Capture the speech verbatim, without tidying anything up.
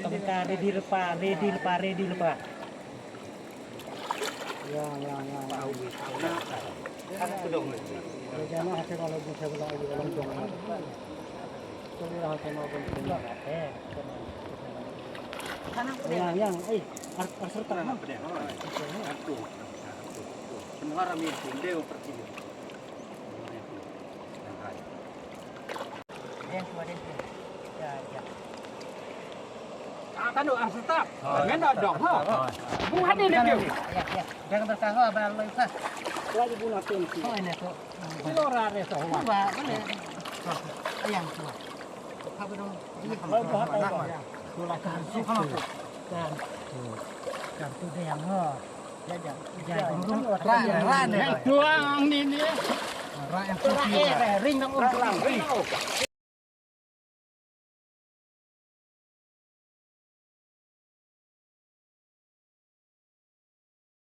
Tengka ready lepa, ready lepa, ready lepa. Ya, ya, ya, ya. Jangan hati kalau bisa bilang aja orang tua. Coba hati mau pun. Ya, ya, eh, ar-, ar-, serta. Penharam yang dia pergi. Ah, kan doh, ah, stop. Kan doh, dong, ha. Bu hadi ni dia. Ya, ya. Jangan bertahan, abang, lo, ha. Lagi bu nak tu. Oh, ini tu. Kilo rare tu. Ba, mana? Ayam tu. Apa dong? Ini kan. Kan tu dia yang, ha. Tuang ni ni. Ring dong, ring dong.